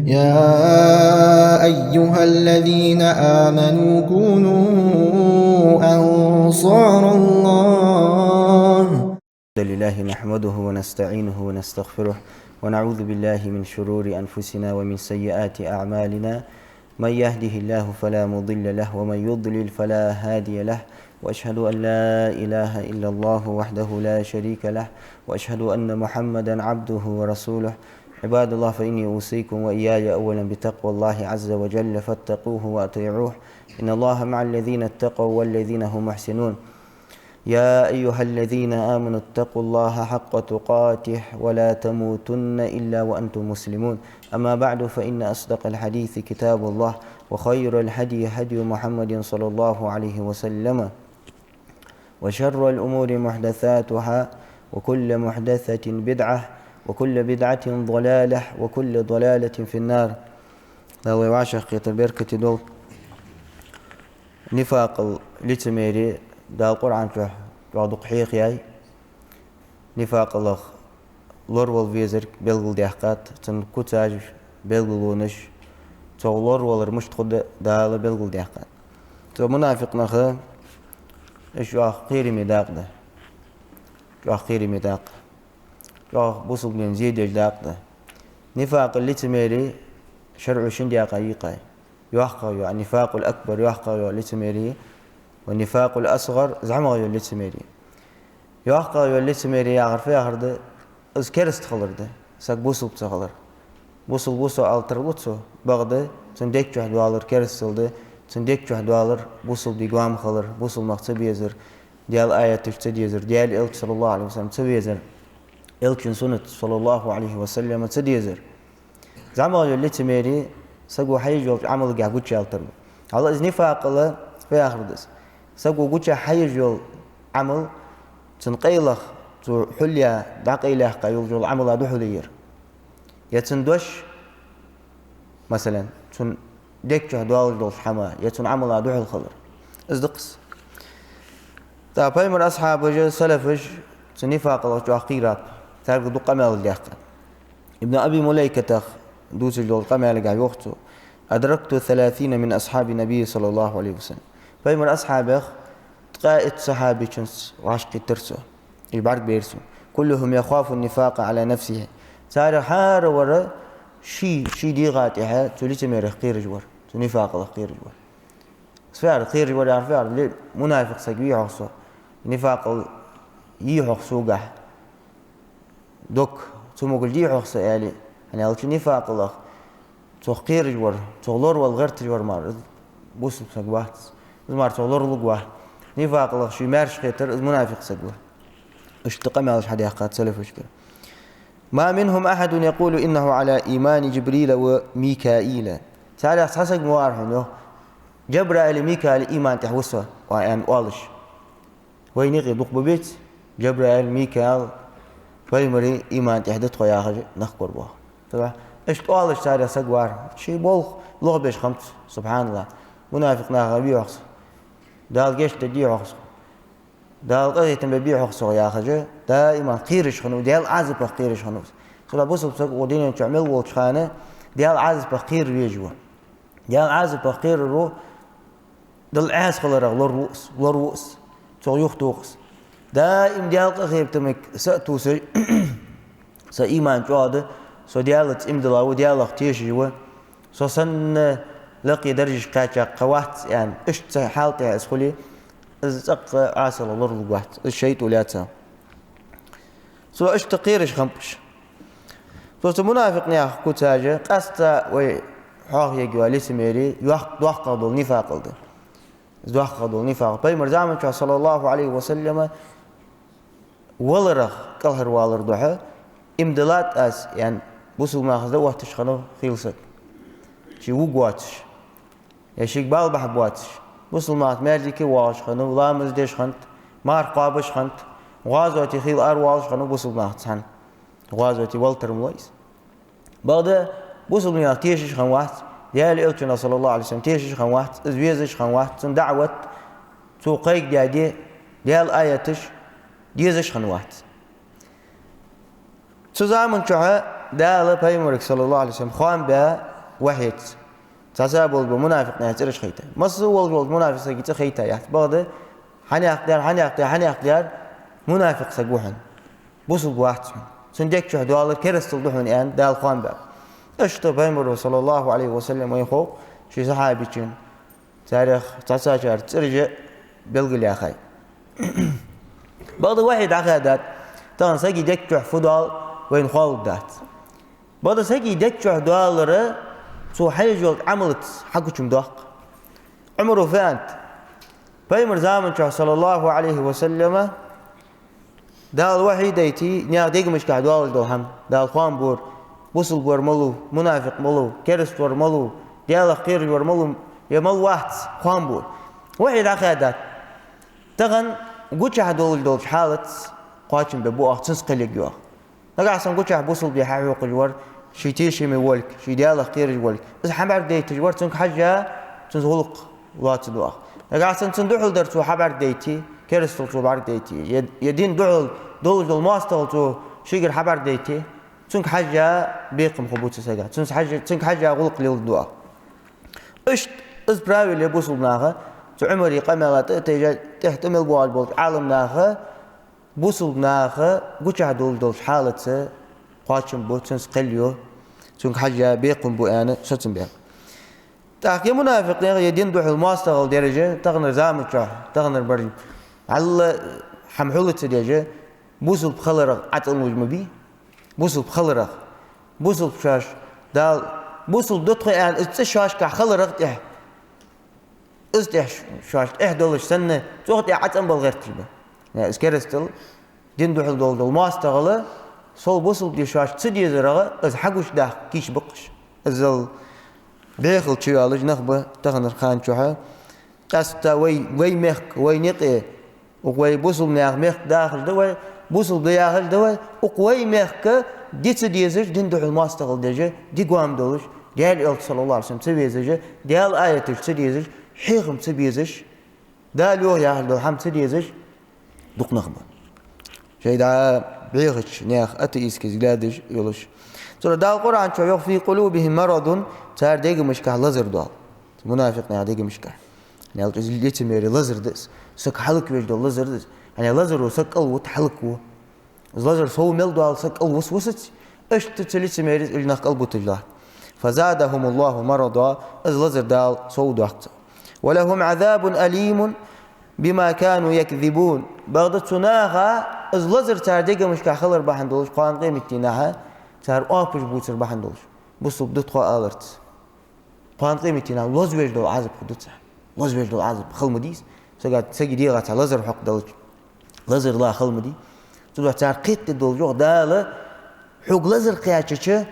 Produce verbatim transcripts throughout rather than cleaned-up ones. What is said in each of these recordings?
يا أيها الذين آمنوا كونوا أنصار الله. الحمد لله نحمده ونستعينه ونستغفره، ونعوذ بالله من شرور أنفسنا ومن سيئات أعمالنا. من يهده الله فلا مضل له، ومن يضلل فلا هادي له. وأشهد أن لا إله إلا الله وحده لا شريك له، وأشهد أن محمدا عبده ورسوله. عباد الله، فإني أوصيكم وإياي أولا بتقوى الله عز وجل، فاتقوه وأطيعوه. إن الله مع الذين اتقوا والذين هم محسنون. يا أيها الذين آمنوا اتقوا الله حق تقاته ولا تموتن إلا وأنتم مسلمون. أما بعد، فإن أصدق الحديث كتاب الله، وخير الهدي هدي محمد صلى الله عليه وسلم، وشر الأمور محدثاتها، وكل محدثة بدعة، وكل بدعة ضلالة، وكل ضلالة في النار. Дала вай вӀашагӀкхетар беркате долда. Нифакъал, лицемерие Дала Къуръан чу чӀоагӀа дукха хьехаяьй. Нифакъалах лоравала везарг белгалдаьккхад, цун куцаш, белгалонаш, цох лоравалар мишта хургда Дала белгалдаьккхад. Цу мунафикъ наха уж чӀоагӀа кхераме дакъа да. ЧӀоагӀа кхераме дакъа. ЧӀоагӀа бусалба дина зе деш дакъа да. Нифакъал, лицемерие шарӀо шин даькъа йийкъай. ЙоккхагӀа йола, النفاق الأكبر, йоккхагӀа йола лицемерие, والنفاق الأصغر, зӀамагӀа йола лицемерие. ЙоккхагӀа йола лицемерие яхар фу яхар да? Из кераста хилар да, саг бусалба ца хилар. Бусалба ва со ала тарлу цо, бакъда цун дег чу доаллар керастал да, цун дег чу доаллар бусалба дин гоама хилар, бусалба нах ца безар, Даьла аяташ ца дезар, Даьла Элча, صلى الله عليه وسلم, ца везар, Элчан суннат, صلى الله عليه وسلم, ца дезар. ЗӀамагӀа йола лицемерие саго хьаеш йолча Ӏамалгахь гучаяла тарлу. Хьал из нифакъал фу яхар да из? Саго гуча хьаеш йола Ӏамал цун къайлах, цу хьулъя дӀакъайлаьккха йолаш йола Ӏамала духьала яр. Е цун дош, масала, цун дег чу доаллаш долча хӀаман, е цун Ӏамала духьала хилар. Из да-кх из. ТӀаккха Пайхамара асхьабаш, салафаш цу нифакъалах чӀоагӀа кхераб, царга дукха къамаьл даьккхад. Ибн Аби Мулайкатах дувцаш долча къамаьлагахь йоах цо: أدركت ثلاثين من أصحاب النبي صلى الله عليه وسلم. Пайхамара асхьабех ткъаь итт сахьабийчунца вӀашагӀкхийттар со, уж бӀаргабайра сона. كلهم يخاف النفاق على نفسه. Царех хӀаравар ший, ший дегӀа тӀехьа цу лицемерех кхераш вар, цу нифакъалах кхераш вар. Из фу яхар, кхераш вар яхар фу яхар? Ле, мунафикъ саг вий-хьогӀ со, нифакъал йий-хьогӀ согахь, дог цамогаш дий-хьогӀ со, аьле, хӀана аьлча нифакъалах цох кхераш вар, цох лоравала гӀерташ вар мара из бусалба саг вац. Из мара цох лоралург вац. Нифакъалах ше маьрша хетар из мунафикъ саг ва. Иштта къамаьлаш хьадаьккхад салафашкара. ما منهم أحد يقول إنه على إيمان جبريل وميكائيل. Царех цхьа саг ма вар хьона, йоах, Жабраила, Микаила иман тӀа ва со, аьнна оалаш. Вайна юкъе дукха ба, беций, Жабраил, Микаил, пайхамара иман тӀа да тхо яхаш нах корабоах. Иштта оалаш царех саг вар. Ший болх лохбеш хиннаб цо, субхьаналлахӀ. Мунафикъ наха вий-хьогӀ со, Дала гешт дергдий-хьогӀ со, Дала къахетам бергбий-хьогӀ сох яхаш, даим кхераш хиннав, Даьла Ӏазапах кхераш хиннав. Цудухьа бусалба саг укх дунен чу мел волча хана Даьла Ӏазапах кхера везаш ва. Даьла Ӏазапах кхерар ва, Далла Ӏаьса хиларах лораву из, лораву из, цох юхатоху из. Даим Даьла къахетамга са а тувсаш, са иман чӀоагӀа да, со Даьлаца иман дилла ва, Даьлах тешаш ва, со санна лакхе даржашка кхаьча кхы вац, аьнна, иштта цхьа хьал тӀехь из хуле, из цӀаккха Ӏасалах лоралург вац, из шайтӀо лаьцав. Цо иштта кхераш хиннаб уж. Цо цу мунафикъ наьха куцаш, къаьстта вай хьоахаергйола лицемерие йоккх-, доккхагӀа дола нифакъал да. Из доккхагӀа дола нифакъ. Пайхамара заман чухь, صلى الله عليه وسلم, валарах кӀалхарвалар духьа, иман диллад аз, аьнна, бусалба нахаца дӀаотташ хиннав хийла саг. Ше вуг воацаш, е шийга бала бахьа боацаш, бусалба нахаца маьждиге воагӀаш хиннав, ламаз деш хиннад, марха кхоабаш хиннад, гӀазоте хийла аравоалаш хиннав бусалба нахаца цхьана. ГӀазоте вала тарлу из. Бакъда бусалба динах тешаш хиннавац, Даьла Элчанах, صلى الله عليه وسلم, тешаш хиннавац, из везаш хиннавац, цун даӀват, цо кхайкадаь ди, Даьла аяташ дезаш хиннавац. Цу заман чухь Дала пайхамарга, صلى الله عليه وسلم, хоам баь, вахьеца. Цхьацца болча мунафикъ наьха цӀераш хайтар. Масса волча мунафикъ сага цӀи хайтаяц. Бакъда, хьанехк дар, хьанехк дар, хьанехк дар, мунафикъ саг ва хьона. Бусалба вац хьона. Цун дег чу доаллар керастал да хьона аьнна, Дала хоам баьб. Иштта Пайхамара, саллаллахӀу Ӏалайхи ва саллам, вайна хов, ший сахьабашта, царех цхьацца цар цӀераш белгалъяьхай. Бакъда вахьи дӀахаьдад, тахан сага дег чу фу доал вайна ховргдац. Бакъда сага дег чу доаллар цо хьаеш йолча Ӏамалца хьагучам доаккх. Ӏумара фу аьннад: Пайхамара заман чу, саллаллахӀу Ӏалайхи ва саллам, Дала вахьи дайтий, наьха дегашка доаллаш дола хӀама, Дала хоам бора, бусалба вар малув, мунафикъ малув, кераста вар малув, Даьлах кхераш вар малув, е малув вац, хоам бора. Вахьи дӀахаьдад. Тахан гучахь долаш долча хьалаца кхоачам бергба оаха, цунца кхел ергья оаха. Нагахьа санна гучахь бусалба де хьахьокхаш вар, ший тешаме волга, ший Даьлах кхераш волга, из хьабӀаргадайташ вар, цунга хьежжа, цун гӀулакх лоацаргда оаха. Нагахьа санна цунна духьал дар цо хьабӀаргадайтий, керастал цо бӀаргадайтий, е, е дина духьал долаш дола моастагӀал цо шийгара хьабӀаргадайтий, цунга хьежжа бекхам хургба цу сага, цунца хьежжа, цунга хьежжа гӀулакх леладергда оаха. Иштта из правило я бусалба наха, цу Ӏумара къамаьла тӀа а тайжа, тӀехьа тӀа мел боагӀаш болча Ӏаламнаха, бусалба наха гучахь долаш долча хьалаца кхоачам бу, цунца кхел ю, цунга хьежжа бекхам бу аьнна, соцам баьб. ТӀаккха е мунафикъ наьха, е дина духьал моастагӀал дераш, таханара заман чу, таханара бараш, валлахӀи, хӀама хьулаца деш, бусалба хиларах Ӏа цӀенлуш ма бий. Бусалба хиларах. Бусалба шоаш, Дала бусалба да тхо аьнна, из цӀи шоашкахь хиларах тӀехьа. Из тӀехьа ш-, шоаш тӀехьа долаш санна, цох тӀехьа Ӏа цӀенбала гӀерташ ба. Э, из керастал, дина духьал долаш дола моастагӀал, сол бусалба де шоаш ца дезарах, из хьагучадаккха кийча ба-кх уж. Иззал бӀехал чуйоалаш нах ба таханара хана чухь. Къаьстта вай, вай мехка, вай наькъе, укх вай бусалба наьха мехка дахаш да вай, бусалба да яхаш да вай, укх вай мехка ди ца дезаш, дина духьал моастагӀал деш, ди гоама долаш, Даьла Элча, саллаллахӀу Ӏалайхи ва саллам, ца везаш, Даьла аяташ ца дезаш, хьехам ца безаш, Дала йоах яхаш дола хӀама ца дезаш, дукха нах ба. Шоай дӀа бӀехача наьха атеистски взглядаш йолаш. Цудухьа Дала Къуръан чу йоах: «في قلوبهم مرض», цар дегашкахь лазар доал. Мунафикъ наьха дегашкахь. ХӀана аьлча из лицемерие лазар да из. Саг хӀалаквеш дола лазар да из. ХӀана аьлча лазаро саг кӀалвут, хӀалакву. Из лазар сов мел доал, саг кӀалвус-вусац, иштта цу лицемерес уж нах кӀалбуташ латт. «فزادهم الله مرضا», из лазар Дала сов доаккх царна. «ولهم عذاب أليم بما كانوا يكذبون». Бакъда цу наха, из лазар цар дегашкахь хилар бахьан долаш, кхоана къематдийнахьа цар оапаш бувцар бахьан долаш, бусалба да тхо аларца. Кхоана къематдийнахьа лозавеш дола Ӏазап хургда царна. Лозавеш дола Ӏазап хила ма дий из. Сага, сага дегӀа цхьа лазар хьокхаделча, лазар ла хила ма дий. Цудухьа цар кхетаде долаш йоах Дала: хьога лазар кхаьчача,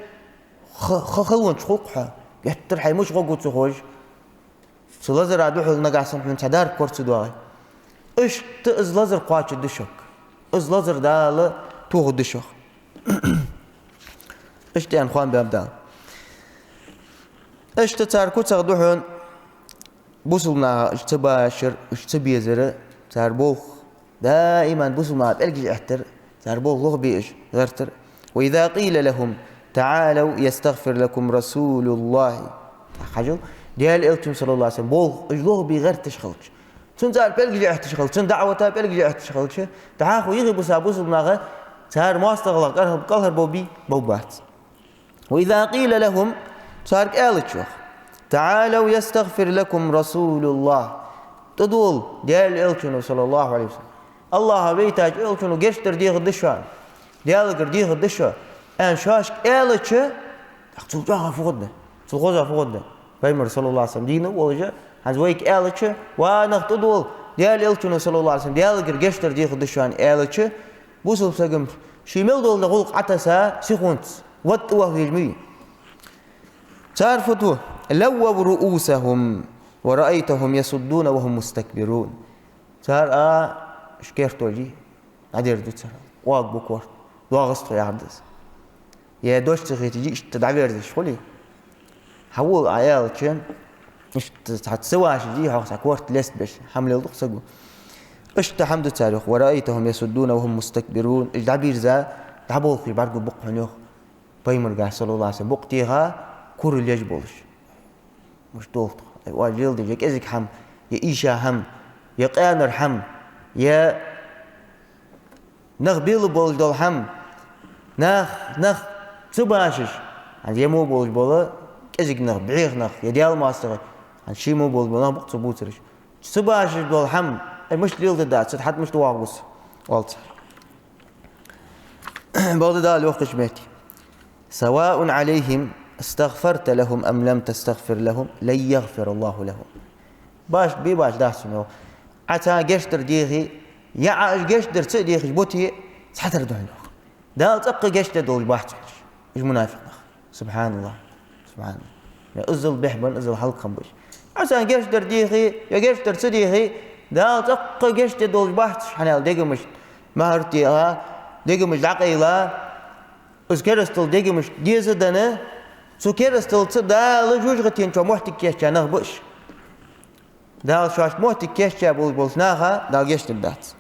ха, ха халонча хул-кх хьо. Геттара хьай мича гӀоргва ца ховш, цу лазара духьал нагахьа санна хьона цхьа дарба кора ца доагӀе. Иштта из лазар кхоачаргда шуга. Из лазар Дала тохаргда шух. Иштта аьнна хоам баьб Дала. Иштта цар куцах да хьона бусалба наха уж ца башар, уж ца безар, цар болх, даиман бусалба наха пӀелгаш Ӏеттар, цар болх лоха бе уж гӀертар. «وإذا قيل لهم تعالوا يستغفر لكم رسول الله». Хьажал, Даьла Элчан, саллаллахӀу Ӏалайхи ва саллам, болх уж лоха бе гӀерташ хилча, цун цар пӀелгаш Ӏетташ хилча, цун даӀвата пӀелгаш Ӏетташ хилча, дӀахо йихи буса бусалба наха цар моастагӀалах кӀалхар-, кӀалхарбовбий? Бовргбац. «وإذا قيل لهم», царга аьлча йоах: «تعالوا يستغفر لكم رسول الله». ТӀадувла, Даьла Элчано, саллаллахӀу Ӏалайхи ва саллам, АллахӀа вайтача Элчано гешт дар дехаргда шоана, Даьлагара дехаргда шо, аьнна шоашка аьлча, тӀаккха цул чӀоагӀа фу хургда? Цул хоза фу хургда? Пайхамар, саллаллахӀу Ӏалайхи ва саллам, дийна волаш, хӀанз вайга аьлча: «Ва нах, тӀадувла, Даьла Элчано, саллаллахӀу Ӏалайхи ва саллам, Даьлагара гешт дар дехаргда шоана», аьлча, бусалба сагам ший мел дола гӀулакх Ӏотесса, сихонца, ватта вахавеш ма вий. Цар фу ду: «لووا رؤوسهم ورأيتهم يصدون وهم مستكبرون». Цар а, уж кертолий, дӀадерзаду цар, оагабу корта, доагӀа-кх тхо яхар да из. Е дош ца хеташ, иштта дӀаверзаш хулий. Хьавола, Ӏа аьлча, иштта цхьа ца вашаш, хьох цхьа корта лестабеш, хӀама леладу-кх саго. Иштта хӀама ду цар, йоах: «ورأيتهم يصدون وهم مستكبرون». Уж дӀабирза, дӀаболхе бӀаргагургба-кх хьона, йоах, Пайхамарга, саллаллахӀу Ӏалайхи ва саллам, букъ теха курал еш болаш. Мишта долх тхо? Ай, оаш леладеш я кӀезига хӀама, я ийша хӀама, я къаьнара хӀама, я нах белаб болаш дола хӀама, нах, нах ца башаш, хӀанз я мо болаш бола кӀезига нах, бӀеха нах, я Даьла моастагӀий, хӀанз ший мо болаш бола нах ба-кх цу бувцараш. Ца башаш дола хӀама, ай, мишта леладергдац, цу тӀа хьатӀа мишта воагӀаргва со, оал цар. Бакъда Дала йоах кхыча метте: «سواء عليهم أستغفرت لهم أم لم تستغفر لهم لن يغفر الله لهم». Башха бе, башха дац хьона, йоах. Ӏа царна гешт дар дехе, е Ӏа уж гешт дар ца дехаш бите, цхьатара да хьона, йоах. Дала цӀаккха гешт дергдолаш бац уж, уж мунафикъ нах. СубхьаналлахӀ. СубхьаналлахӀ. Е иззал бехк бенна, иззал хӀалакхинна ба уж. Ӏа царна гешт дар дехе, е гешт дар ца дехе, Дала цӀаккха гешт дергдолаш бац уж, хӀана аьлча дегамашта мухӀар теха, дегамаш дӀакъайла, из керастал дегамашта деза а денна, цу керасталца Дала жожагӀатен чу моттиг кийчъяь нах ба уж. Дала шоашта моттиг кийчъяь болаш болча наха Дала гешт дергдац.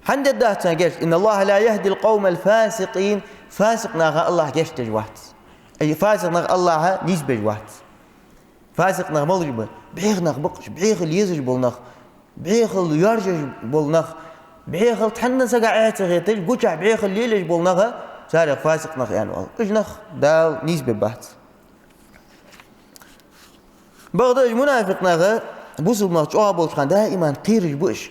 ХӀана дергдац царна гешт? «إن الله لا يهدي القوم الفاسقين». Фасикъ наха АллахӀа гешт деш вац. Ай, фасикъ нах АллахӀа нийсбеш вац. Фасикъ нах малаш ба? БӀеха нах ба-кх уж, бӀехал езаш бола нах, бӀехал йоаржаш бола нах, бӀехал цхьанне сага Ӏе ца хеташ, гучахь бӀехал лелаеш бола нах, царех фасикъ нах аьнна оал. Уж нах Дала нийсбергбац. Бакъда уж мунафикъ нах, бусалба нах чӀоагӀа болча хана даим кхераш ба уж.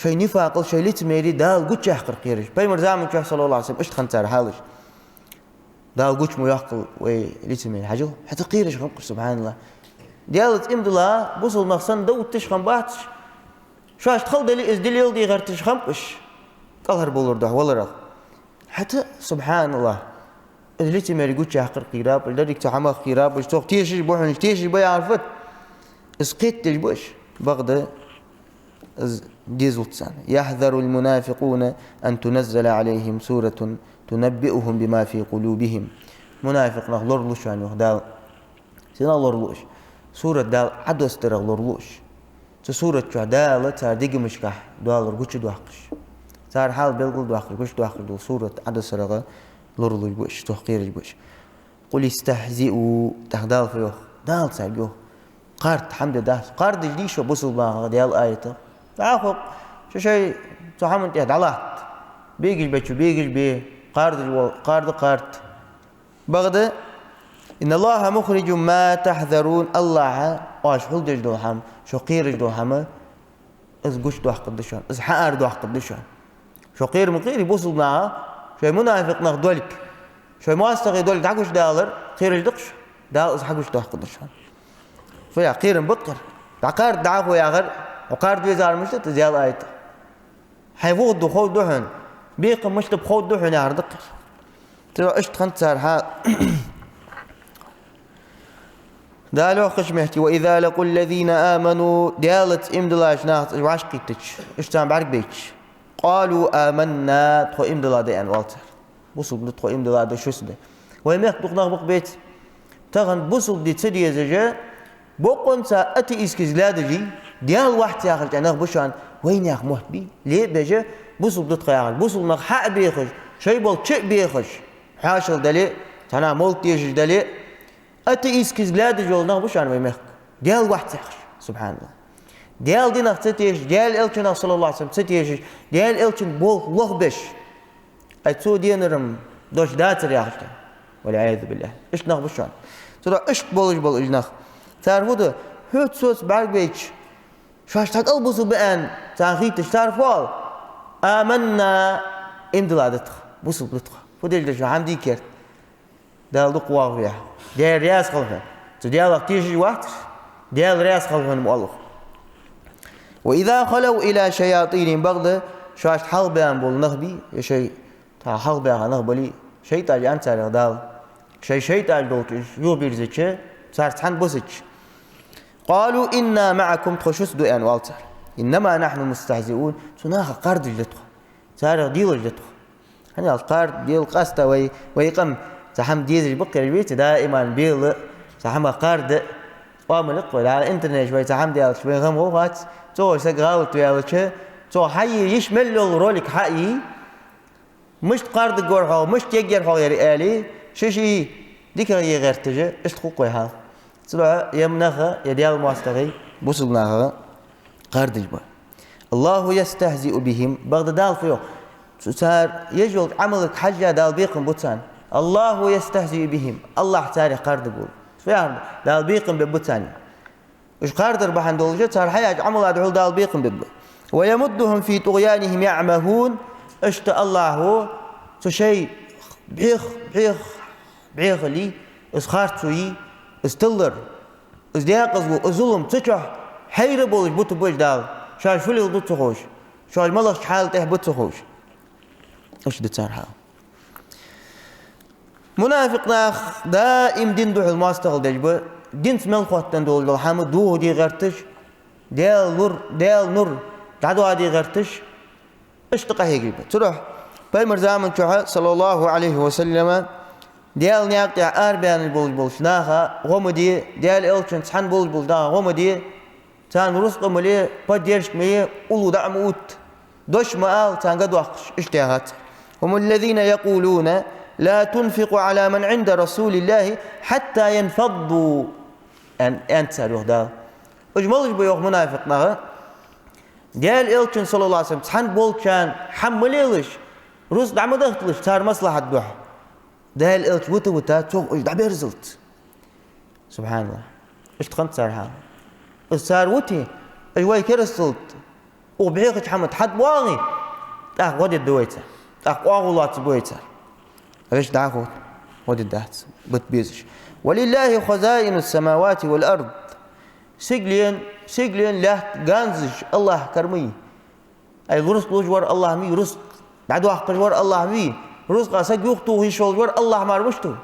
Шоай нифакъал, шоай лицемерие Дала гучаяккхар кхераш. Пайхамара заман чухь, صلى الله عليه وسلم, иштта хиннад цар хьалаш. Дала гуча ма йоаккхалба вай лицемерие. Хьажал, хӀаьта кхераш хиннаб-кх уж, субхьаналлахӀ. Даьлаца иман дилла, бусалба нах санна довтташ хиннабац уж. Шоашта хала дале а, из дилел де гӀерташ хиннаб уж. КӀалхарбовлар духьа валарах. ХӀаьта, субхьаналлахӀ, из лицемерие гучаяккхар кхераб уж, деррига цу хӀамах кхераб уж, цох тешаш ба хьона уж, тешаш ба яхар фуд? Из кхетадеш ба уж, бакъда из дезалда царна. «يحذر المنافقون أن تنزل عليهم سورة تنبئهم بما في قلوبهم». Мунафикъ нах лоралу шоана, йоах Дала. Сенах лоралу уж? Сурат Дала Ӏодоссадарах лоралу уж. Цу сурата чу Дала цар дегамашкахь доаллар гучадоаккхаш, цар хьал белгалдоаккхаш, гучадоаккхаш дола сурат Ӏодоссадарах лоралуш ба уж, цох кхераш ба уж. «قل استهزئوا», тӀаккха Дала фу йоах? Дала царга йоах: кхарда, хӀама де дац. Кхардаш дий шо, бусалба нах, Даьла аятах? ДӀахо шо шоай цу хӀаман тӀа дӀалатта. Бегаш бечо бегаш бе, кхардаш вола кхарда кхарда. Бакъда: «إن الله مخرج ما تحذرون», АллахӀа оаш хьулдеш дола хӀама, шо кхераш дола хӀама, из гучадоаккхаргда шоана, из хьаарадоаккхаргда шоана. Шо кхера ма кхерий, бусалба наха, шоай мунафикъ нах долга, шоай моастагӀий долга дӀагучадалар кхераш да-кх шо? Дала из хьагучадоаккхаргда шоана. Фу яхар, кхерам ба-кх ер. ДӀакхарда, дӀахо яхар, хьо кхарда везар мишта да, из Даьла аят. Хьай вухаргда ховргда хьона, бекхам мишта ба ховргда хьона яхар да-кх ер. Цудухьа иштта хиннад цар хьал. Дала йоах кхыча метте: «وإذا لقوا الذين آمنوا», Даьлаца иман диллача нахаца уж вӀашагӀкхийтача, уж царна бӀаргабайча, «قالوا آمنا», тхо иман дилла да, аьнна оал цар. Бусалба да тхо, иман дилла да, шуца да. Вай мехка дукха нах ба-кх, беций? Тахан бусалба ди ца дезаш, бокъонца атеистски взглядаш йий, Даьла вац яхаш нах ба шоана, вайнаьха мотт бий, ле а беш, бусалба да тхо яхаш, бусалба нах хьа а бехаш, шоай болх чу а бехаш, хьоашал дале а, цхьаннахьа мовлат дешаш дале а, атеистски взглядаш йола нах ба шоана вай мехка, Даьла вац яхаш, субхьаналлахӀ. Даьла динах ца тешаш, Даьла Элчанах, صلى الله عليه وسلم, ца тешаш, Даьла Элчан болх лохбеш, ай, цо денар-м дош дацар яхаш, والعياذ بالله. Иштта нах ба шоана. Цудухьа иштта болаш бола уж нах. Цар фу ду? Хьоца, соца бӀаргабайча, шоаш цхьа кӀал бусалба ба аьнна царна хийтача, цар фу оал? «آمنا», иман дилла да тхо, бусалба да тхо. Фу деш да шо, хӀама дий керта? Дала дукха воагӀа ве хьо. Даьла раьза хилва хьона. Цу Даьлах тешаш вац, Даьла раьза хилва хьона ма оал укхо. «وإذا خلوا إلى شياطينهم», бакъда шоашта хьалхабаьнна бола нах бий, е шоай, тха хьалхабаьха нах бале, шайтӀаш аьннад царех Дала. Шоай шайтӀаш долча уж юхабирзича, царца цхьана бусача, «قالوا إنا معكم», тхо шуца да, аьнна оал цар. «إنما نحن مستهزئون», цу нахах кхардаш да тхо. Царех делаш да тхо. ХӀана аьлча кхарда, дела, къаьстта вай, вай къам цхьа хӀама дезаш ба-кх, кхераш веций, даим бела, цхьа хӀама кхарда, оамал я-кх вай, дӀа интернеташ вай цхьа хӀама даьлча, вайна гӀам гӀо вац, цу гӀой саг гӀалат ваьлча, цо хьае йиш мел йола ролик хьае, мишта кхардаш вар хьо, мишта ергьяр хьо ер аьле, ши-ши дикагӀа е гӀерташ, иштта хул-кх вай хьал. Цудухьа ер нах, ер Даьла моастагӀий бусалба нахага кхардаш ба. الله يستهزئ بهم, бакъда Дала фу йоах? Цу цар еш йолча Ӏамалга хьежжа Дала бекхам бу царна. الله يستهزئ بهم, АллахӀ царех кхардаш ва. Фу яхар да? Дала бекхам бергба царна. Уж кхардар бахьан долаш, цар хьаяьча Ӏамала духьал Дала бекхам бергба. ويمدهم في طغيانهم يعمهون. Иштта АллахӀа цу шоай бӀех-, бӀех-, бӀехалий, из харцои, из тилар, из декъазло, из зулам цу чу хьайра болаш бутаргба уж Дала. Шоаш фу леладу ца ховш, шоаш малагӀча хьала тӀа ба ца ховш. Иштта да цар хьал. Мунафикъ нах даим дина духьал моастагӀал деш ба, динца мел хоттаденна долаш дола хӀама дохаде гӀерташ, Даьла нур, Даьла нур дӀадоаде гӀерташ, иштта къахьегаш ба. Цудухьа Пайхамара заман чухь, صلى الله عليه وسلم, Даьла наькъа тӀа арабаьнна болаш болча наха гӀо ма де, Даьла Элчанца цхьана болаш болча наха гӀо ма де, царна рузкъа ма ле, поддержка ма е, уллув дӀа ма отта, дош ма ала, царна гӀо доаккхаш, иштта яхац. هم الذين يقولون: لا تنفقوا على من عند رسول الله حتى ينفضوا, аьн-, аьннад цар, йоах Дала. Уж малаш ба, йоах, мунафикъ нах? Даьла Элчанна, صلى الله عليه وسلم, цхьана болчарна хӀама ма лелаш, рузкъа дӀа ма дахийталаш, цар маслахьата духьа. Даьла Элча вита-вита, цох уж дӀаберзалца. СубхьаналлахӀ. Иштта хиннад цар хьал. Из цар вите, уж вай керастал тӀа, укх бӀехача хӀаман тӀа хьатӀабоагӀе, тӀаккха гӀо дергда вай царна, тӀаккха оагӀув лоацаргба вай царна. Вешта дӀахо гӀо дергдац, бита безаш. ولله خزائن السماوات والأرض. Сигален, сигален лаьтта ганзаш АллахӀа кара ма йий. Ай, рузкъа луш вар АллахӀ ма вий, рузкъа дӀадоаккхаш вар АллахӀ ма вий, рузкъа саг юхатоха йиш йолаш вар АллахӀ мара мишта ва?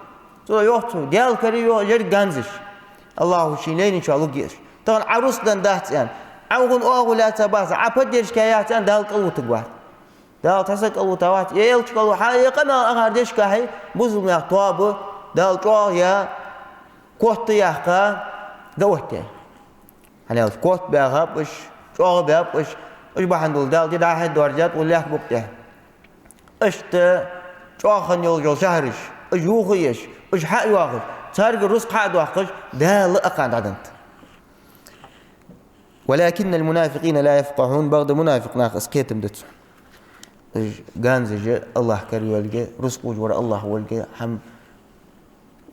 Цо йоах цо, Даьла кара я, йоах, еррига ганзаш. АллахӀа ший лайначоа лургья уж. Тахан Ӏа рузкъа денна дац аьнна, Ӏа укхунна оагӀув лаьца бац, Ӏа поддержка яь яц аьнна, Дала кӀалвутаргвац. Дала цхьа саг кӀалвутавац, е Элча кӀалву, хьа е къамаьл ахар дешкахьа, бусалба наьха тоаба Дала чӀоагӀа яь, котта яьккха, дӀаоттаяьй. ХӀана аьлча котбаьхаб уж, чӀоагӀбаьб уж, уж бахьан долаш Дала ди дӀа-хьа доаржадаьд укх лаьтта букъа тӀа. Иштта чӀоагӀа хинна йолаш йола шахьараш, уж юха а еш, уж хьа а йоахаш, царгара рузкъа хьа а доаккхаш, Дала а кхана дӀаденнад. ولكن المنافقين لا يفقهون, бакъда мунафикъ наха из кхетам дац. Уж ганзаш АллахӀа кара йолга, рузкъа луш вар АллахӀ волга, хӀама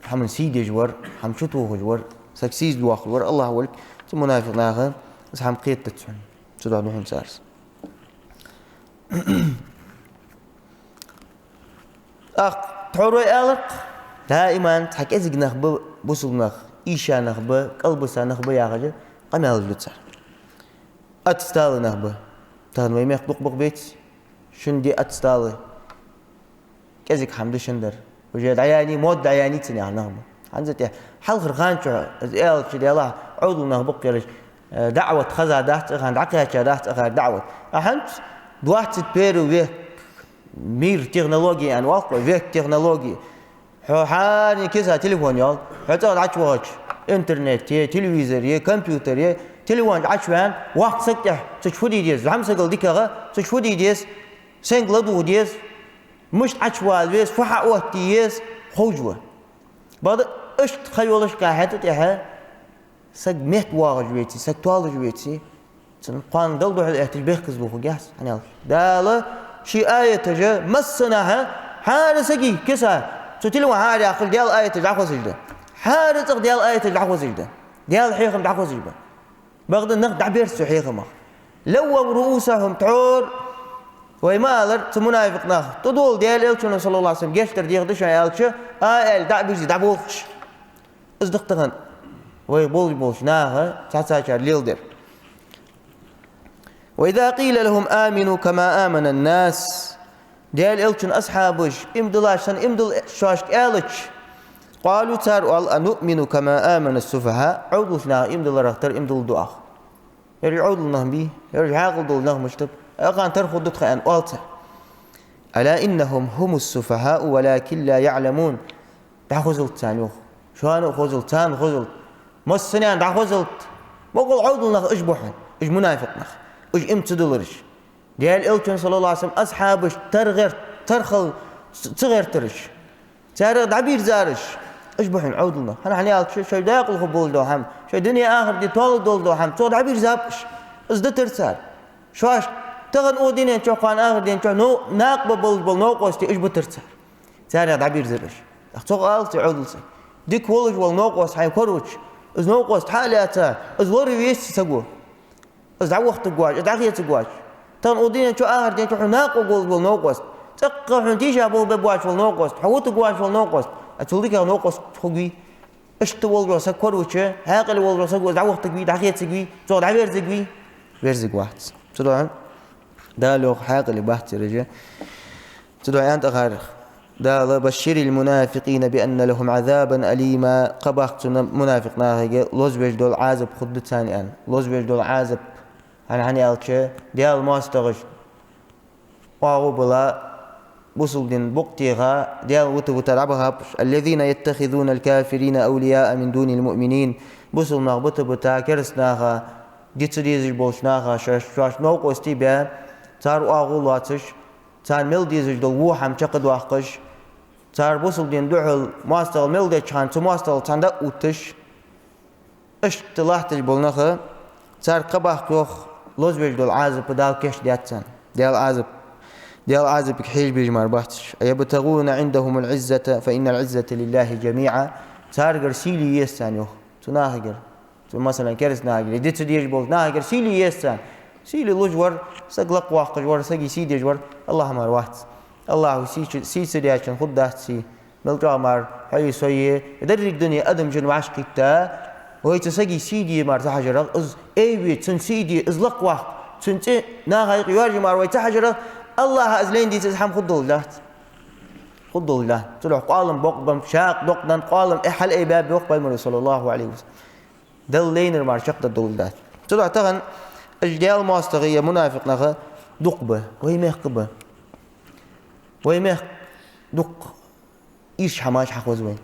хӀаман сий деш вар, хӀама чутохаш вар, саг сийсаз доаккхаш вар АллахӀ волга, цу мунафикъ наха из хӀама кхетац хьона, цудухьа да хьона цар из. ТӀаккха тхьовра вай аьлар-кх, даиман цхьа кӀезига нах ба, бусалба нах, ийша нах ба, кӀалбиса нах ба яхаш, къамаьлаш ду цар. Отсталый нах ба. Тахан вай мехка дукха ба-кх, беций, шин ди отсталый. КӀезига хӀама да шун дар. Уже дӀаяьннай, мода дӀаяьннай цун яха нах ба. ХӀанз а тӀехьа, хьалхарча хана чухь, из аьлча, Даьллахь, Ӏовдал нах ба-кх ераш, э, даӀват хаза дац цхьан, дӀакхаьча дац цхьан даӀват. А хӀанз двадцать первый век, мир технологий аьнна оал-кх, век технологий. Хьо хӀаране киса телефон йолаш, хьо цӀагӀа дӀачувахача, интернет е, телевизор е, компьютер е, телефон чу Ӏочувена, воккха саг тӀехьа цу чу фу де деза, зӀамсагал дикагӀа, цу чу фу де деза, сенга ладувгӀа деза, мишта Ӏочувала веза, фу хьаоттае еза, ховш ва. Бакъда иштта ха йолашка хӀаьта тӀехьа саг метта воагӀаш веце, саг тоалаш веце, цун кхоана Далла духьал эттача бехказло хургьяц, хӀана аьлча Дала ший аяташ массанахьа, хӀара сага киса цу телефон хьаара яьккхача Даьла аяташ дӀахозаш да. ХӀара цӀагӀа Даьла аяташ дӀахозаш да. Даьла хьехам дӀахозаш ба. Бакъда нах дӀаберз цу хьехамах. لووا رؤوسهم, тхьовра вай ма аллара, цу мунафикъ наха тӀадола Даьла Элчано, صلى الله عليه وسلم, гешт дар дехаш да шоана аьлча, а аьле дӀа а бирзе дӀаболхаш. Из да-кх тахан вай болаш болча наха цхьацца чар леладер. وإذا قيل لهم آمنوا كما آمن الناس, Даьла Элчан асхьабаша, иман диллача санна иман дилла шоашка аьлча, قالوا, цар оал: أنؤمن كما آمن السفهاء, Ӏовдалча наха иман дилларах тара иман дилларгда оаха. Ераш Ӏовдал нах бий, ераш хьаькъал дола нах мишта ба, акхарна тара хургда тха аьнна оал цар. ألا إنهم هم السفهاء ولكن لا يعلمون. ДӀахозалда царна, йоах. Шоана а хозалда, царна а хозалда. Массанена дӀахозалда. Бокъонца Ӏовдал нах уж ба хьона, уж мунафикъ нах, уж иман ца диллараш. Даьла Элчан, صلى الله عليه وسلم, асхьабаш тара гӀерт-, тара хила ц-, ца гӀертараш. Царех дӀабирзараш. Уж ба хьона Ӏовдал нах. ХӀана, хӀана аьлча, шоай дакъалхо болаш дола хӀама, шоай дуне-ахарт де толаш дола хӀама, цох дӀабирзаб уж. Из дитар цар. Шоаш тахан укх дунен чу, кхоана ахарта ден чу но-, накъаб болаш бола новкъостий уж битар цар. Царех дӀабирзар уж. Ах, цох ала цу Ӏовдала сага: дика волаш вола новкъост хьайна корача, из новкъост хьа а лаьца, из лораве еза саго. Из дӀавахийтаргвац, из дӀахецаргвац. Тахан укх дунен чу, ахарта ден чу хьона накъаваргволаш вола новкъост, цӀаккха хьона тийшаболх бергбоацаш вола новкъост, хьо вутаргвоацаш вола новкъост, а цул дикагӀа новкъост хургвий? Иштта волаш вола саг корача, хьаькъале волаш вола саго из дӀавахийтаргвий, дӀахецаргвий, цох дӀаверзаргвий? Верзаргвац. Цудухьа Дала йоах, хьаькъале бац цар уж. Цудухьа аьннад тӀехьагӀа Дала: «بشر المنافقين بأن لهم عذابا أليما». Кхаъ баккха цу мунафикъ нахага, лозавеш дола Ӏазап хургда царна, аьнна. Лозавеш дола Ӏазап, хӀана, хӀана аьлча, Даьла моастагӀаша оагӀув баьлла, бусалба дина букъ теха, Даьла вита-вита дӀабахаб уж. «الذين يتخذون الكافرين أولياء من دون المؤمنين». Бусалба нах бита-бита, кераста наха, де ца дезаш болча наха шоаш, шоаш новкъостий баь, цар оагӀув лоацаш, царна мел дезаш дола во хӀама чакхдоаккхаш, цар бусалба дина духьал моастагӀал мел деча хана цу моастагӀал цхьана дӀа а увтташ, иштта латташ бола нах, цар кхаъ баккха, йоах, лозавеш дола Ӏазап Дала кийчдаьд царна. Даьла Ӏазап, Даьла Ӏазапага хьежа безаш мара бац уж. «أيبتغون عندهم العزة فإن العزة لله جميعا». Царгара сийле еза царна, йоах, цу нахагара. Цу, масала, кераста нахагара, де ца дезаш болча нахагара сийле еза царна. Сийле луш вар, саг лакхваккхаш вар, сага сий деш вар АллахӀ мара вац. АллахӀа сий ца, сий ца даьчоа хургдац сий. Мел чӀоагӀа мара хьои сои, деррига дуне адам-жин вӀашагӀкхийтта, вай цу сага сий де мара ца хьажарах, из айве, цунна сий де, из лакхваккха, цун цӀи наха юкъе йоаржа мара вай ца хьажарах, АллахӀа из лайна дийца из хӀама хургдолаш дац. Хургдолаш дац. Цудухьа къоалам бокъ ба, шакъ докъ да, къоалам эхь хьалъайбаьб, йоах Пайхамара, صلى الله عليه وسلم. Далла лайнар мара чакхдаргдолаш дац. Цудухьа тахан уж Даьла моастагӀий е мунафикъ нах дукха ба, вай мехка ба. Вай мехка дукха ийрча хӀамаш хьахоз вайна.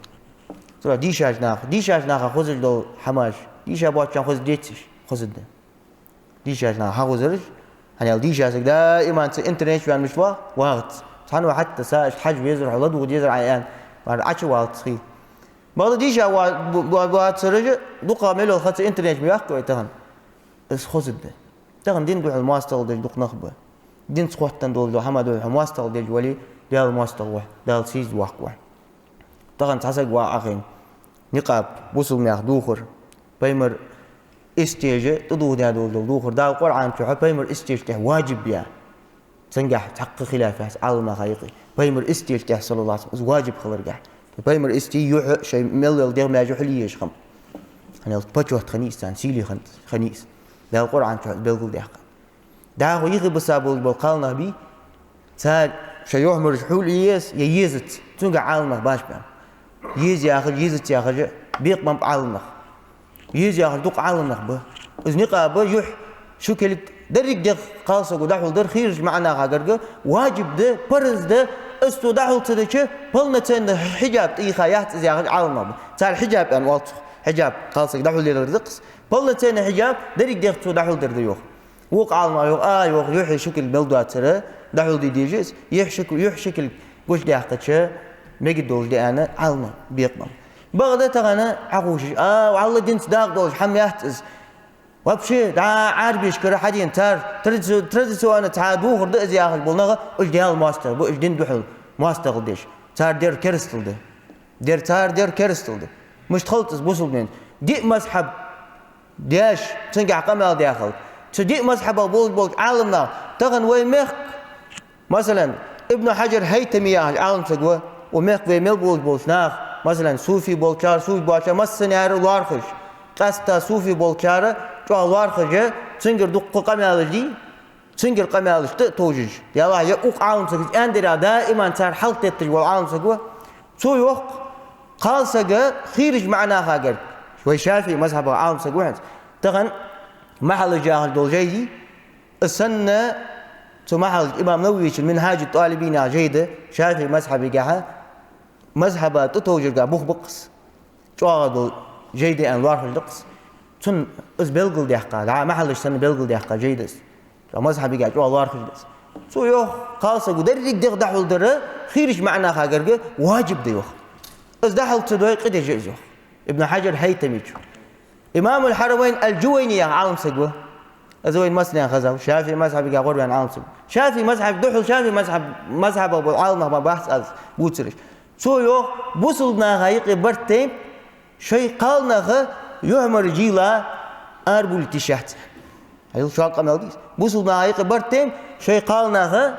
Цудухьа дийшача наха, дийшача наха хозаш дола хӀамаш дийша боацачоа хоза деций уж? Хозаргда. Дийшача наха хьахозараш, хӀана аьлча дийша саг даиман цу интернета чу ваьнна мишта ва-, вагӀац. Цхьанне хьатта са, иштта хьажа везар хьо, ладувгӀа дезар Ӏа аьнна, мара Ӏочувалац хий. Бакъда дийша ва-, ва-, вацараш дукха мел йола ха цу интернета чу ма йоаккхий вай тахан. Из хозаргда. Тахан дина духьал моастагӀал деш дукха нах ба. Динца хоттаденна долаш дола хӀама духьал хьо моастагӀал деш вале, Даьла моастагӀа ва хьо, Дала сийсаз воаккх ва хьо. Тахан цхьа саг ва Ӏа хайна, никъаб, бусалба наьха духар, Пайхамара истеш, тӀадувхадаь долаш дола духар, Дала Къуръан чу хьо Пайхамара истеш тӀехь ваджиб яь. Цунгахь цхьаккха хилаф яц Ӏаламнаха юкъе. Пайхамара истеш тӀехь, صلى الله عليه وسلم, из ваджиб хиларгахь. Пайхамара истий юхь шоай мел йола дегӀ маьже хьулъеш хӀама. ХӀана аьлча почёт хиннай из царна, сийле хиннад, хиннай из. Дала Къуръан чу из белгалдаьккха. ДӀахо юхе бисса болаш бола кхалнах бий, цар шоай юхьмараш хьулъе еза е езац, цунгахь Ӏаламнах баш баьнна. Еза яхаш, езац яхаш бекъа ма ба Ӏаламнах. Еза яхаш дукха Ӏаламнах ба. Из никъаб юхь, шу кулг, деррига дегӀ кхалсаго дӀахьулдар хийрача маӀанаха гарга ваджиб да, парз да, из цо дӀахьул ца дича, полноценный хьиджаб тӀайийха яц из яхаш Ӏаламнах ба. Цар хьиджаб аьнна оал цох. Хьиджаб кхалсага дӀахьулъялар да-кх из. Полноценный хьиджаб деррига дегӀ цо дӀахьулдар да, йоах. Вокх Ӏаламнаха йоах, а, йоах, юхь е шу кулг мел доацар дӀахьулде дезаш, юхь шу кулг, юхь шу кулг гучадаьккхача мегаш долаш да аьнна Ӏаламнаха бекъа ба. Бакъда тахан Ӏохувшаш, а, валлахӀи, динца дакъа долаш хӀама яц из. Вообще, дӀа Ӏарбашкара хьадена цар традици-, традиционно цхьа духар да из яхаш бола нах, уж Даьла моастагӀий ба, уж дина духьал моастагӀал деш. Цар дер керастал да. Дер, цар дер керастал да. Мишта хилац из бусалба дин? Диъ мазхьаб деш, цунгахь къамаьл даь хилча, цу диъ мазхьабах болаш болча Ӏаламнаха тахан вай мехка, масала, Ибн Хьаджар ХӀайтами яхаш Ӏаламсаг ва, укх мехка вай мел болаш болча наха, масала, суфи болчар, суфи боацар, массане а лоархӀаш, къаьстта суфи болчар чӀоагӀа лоархӀаш, цунгара дукха къамаьлаш дий, цунгара къамаьлаш тӀа а товжаш, ялахь е укх Ӏаламсага аьннадарах даиман цар хьалхатетташ вола Ӏаламсаг ва. Цо йоах, кхалсаг хийрача маӀанаха гарга, вай ШафиӀий мазхьабах Ӏаламсаг ва хӀанз. Тахан Махьаллаж яхаш дола жай дий, из санна, цу Махьаллаж имам Нававийчун «Минхьаджу ТӀалибин» яха жай да, ШафиӀий мазхьабагахьа, мазхьаба тӀатовжарга бух ба-кх из. ЧӀоагӀа дола жай да аьнна лоархӀаш да-кх из. Цунна из белгалдаьккха, дӀа Махьаллаж санна белгалдаьккха жай да из. Цу мазхьабагахьа чӀоагӀа лоархӀаш да из. Цо йоах, кхалсаго деррига дегӀ дӀахьулдар хийрача маӀанаха гарга ваджиб да, йоах. Из дӀахьалха ца дой, къа деш я из, йоах Ибн Хьаджар ХӀайтамичо. Имамул-Хьарамайн ал-Джувайни яха Ӏалам саг ва. Из вайна массанена хезав, ШафиӀий мазхьабага гӀорваьнна Ӏалам саг ва. ШафиӀий мазхьаб духьал, ШафиӀий мазхьаб, мазхьабах бола Ӏаламнах ма бац аз бувцараш. Цо йоах, бусалба наха юкъе барт тайнаб шоай кхалнаха юхьмараш йийла арабовлийта йиш яц. Хьажал, шога къамаьл дий из. Бусалба наха юкъе барт тайнаб шоай кхалнаха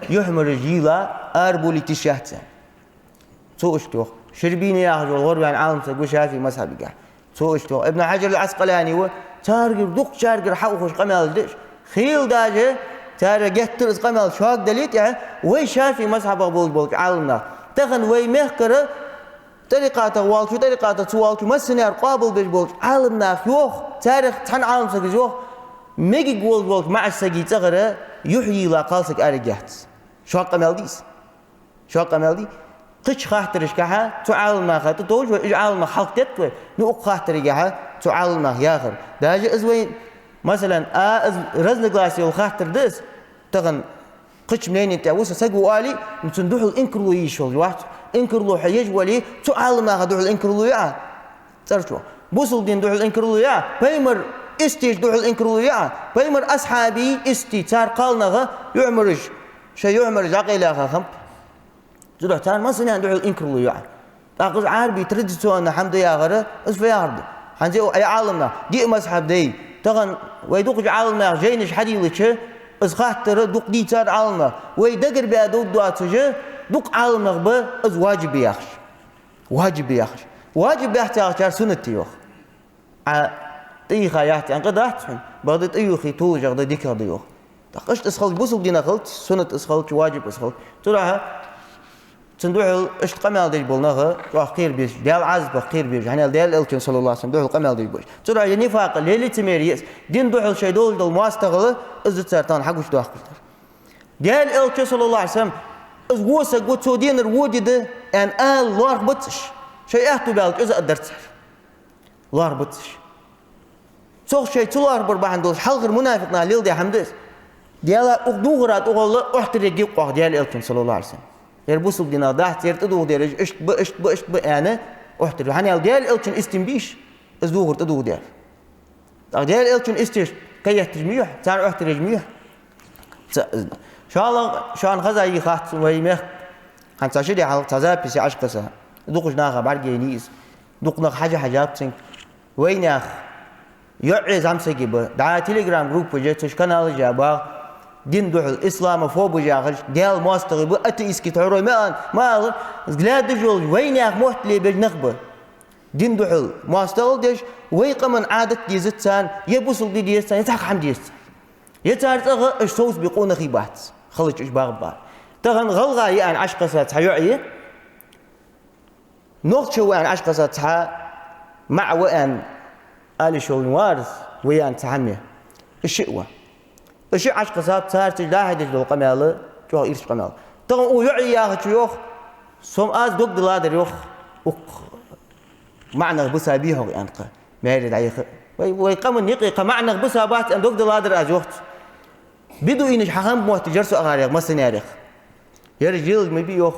юхьмараш йийла арабовлийта йиш яц. Цо иштта йоах. Ширбини яхаш вола гӀорваьнна Ӏалам саг ва ШафиӀий мазхьабага. Цо иштта йоах. Ибн Хьаджар ал-Ӏаскъалани ва, царгара, дукхачаргара хьаухаш къамаьл да уж. Хила даже царех геттара из къамаьл шога дале а тӀехьа, вай ШафиӀий мазхьабах болаш болча Ӏаламнаха, тахан вай мехкара тӀарикъатах волчо, тӀарикъатах ца волчо, массане а къоабалбеш болча Ӏаламнаха йоах, царех цхьан Ӏалам сага из йоах, мегаш волаш волча маӀача сага цӀагӀара юхь йийла кхалсаг араргьяц. Шога къамаьл дий из. Шога къамаьл дий? Кхыча хаттарашкахьа цу Ӏаламнаха тӀатовжа вай, уж Ӏаламнах хьалхадетт вай, ну, укх хаттарагахьа цу Ӏаламнаха яхар. Даже из вай, масала, а, из разногласие йола хаттар да из, тахан кхыча мнени тӀа ва со саг ва оале, ну, цунна духьал инкарло е йиш йолаш вац. Инкарло хьаеш вале, цу Ӏаламнаха духьал инкарло е Ӏа. ЦӀерчо. Бусалба дина духьал инкарло е Ӏа, пайхамара истий духьал инкарло е Ӏа, пайхамара асхьабий истий, цар кхалнаха юхьмараш, шоай юхьмараш дӀакъайлаяьха хиннаб. Цудухьа царна массанена духьал инкарло е Ӏа. ТӀаккха из Ӏарбий традиционни хӀама да яхар, из фу яхар да? ХӀанз а Ӏаламнаха, диъ мазхьаб дай. Тахан вай дукхача Ӏаламнаха жайнаш хьадийлача, из хаттар дукха дийцар Ӏаламнаха. Вай дагара баь довргдоацаш, дукха Ӏаламнах ба из важиб я яхаш. Важиб я яхаш. Важиб яц яхачар суннат я йоах. Ӏа тӀаювха яхац аьнна къа дац хьона, бакъда тӀаювхе толашагӀа да, дикагӀа да йоах. ТӀаккха иштта из хилча, бусалба дина хилча, суннат из хилча, важиб из хилча. Цудухьа цунна духьал иштта къамаьл деш бола нах чӀоагӀа кхера безаш, Даьла Ӏазапах кхера безаш, хӀана аьлча Даьла Элчан, саллаллаху Ӏалайхи ва саллам, духьал къамаьл деш ба уж. Цудухьа е нифакъ, е лицемерие я из, дина духьал шоай долаш дола моастагӀал, из цар тахан хьагучадоаккхаш дар. Даьла Элча, саллаллаху Ӏалайхи ва саллам, из во саг ва, цо денар во ди да аьнна ала лоархӀ бац уж. Шоай аьттув баьлча из а дар цар. ЛоархӀ бац уж. Цох шоай ца лоархӀабар бахьан долаш хьалхара мунафикъ наха леладаь хӀама да из. Даьла, укх дувхара тӀагӀолла охьатаргья-кх оаха Даьла Элчан, саллаллаху Ӏалайхи ва саллам. Ер бусалба динах дац, ер тӀадувхадаьр, уж иштта ба, иштта ба, иштта ба аьнна, охьатаргья. ХӀана аьлча Даьла Элчан истий бий уж, из дувхар тӀадувхадаьр. ТӀаккха Даьла Элчан истий кхаетташ ма ю хьо, царна охьатаргьяш ма ю хьо. Ца-, шоллагӀа, шоана хеза йий хац сона вай мехка. ХӀанз цхьа ши ди хьалха цхьа запись я Ӏокхесса. Дукхача наха бӀаргаяйнай из. Дукха нах хьажа-хьажаб цунга. Вайнаьха йоӀеи зӀамсаги ба. ДӀа телеграм-группаш я, цу чу каналаш я, багӀа. Дина духьал, исламофобаш яхаш, Даьла моастагӀий ба, атеистски тхьовра ма ала, ма ала, взглядаш йолаш, вайнаьха мотт лебеш нах ба. Дина духьал моастагӀал деш, вай къаман Ӏадат дезац царна, е бусалба ди деза царна, е цхьаккха хӀама деза царна. Е цар цӀагӀа уж совцабе къонахий бац, хилча уж багӀаргба. Тахан гӀалгӀа я аьнна Ӏокхесса цхьа йоӀ я, нохчо ва аьнна Ӏокхесса цхьа маӀа ва аьнна ала йиш йолаш вар из, ва аьнна цхьа хӀама я. Уж шиъ ва. Уж шиъ Ӏокхессаб, цар цига дӀахьедеш дола къамаьл чӀоагӀа ийрча къамаьл. Тахан укх йоӀе яхачо йоах, сона аз дог даладар йоах, укх маӀа нах бисабий хьогӀ аьнна кхы, маьре дӀаяха. Вай, вай къаман юкъе кхы маӀа нах бисабац аьнна дог даладар аз йоах цо. Бедуинаш хьахиннаб мотташ яр со акхарех, массанерех. Ераш лелаш ма бий йоах.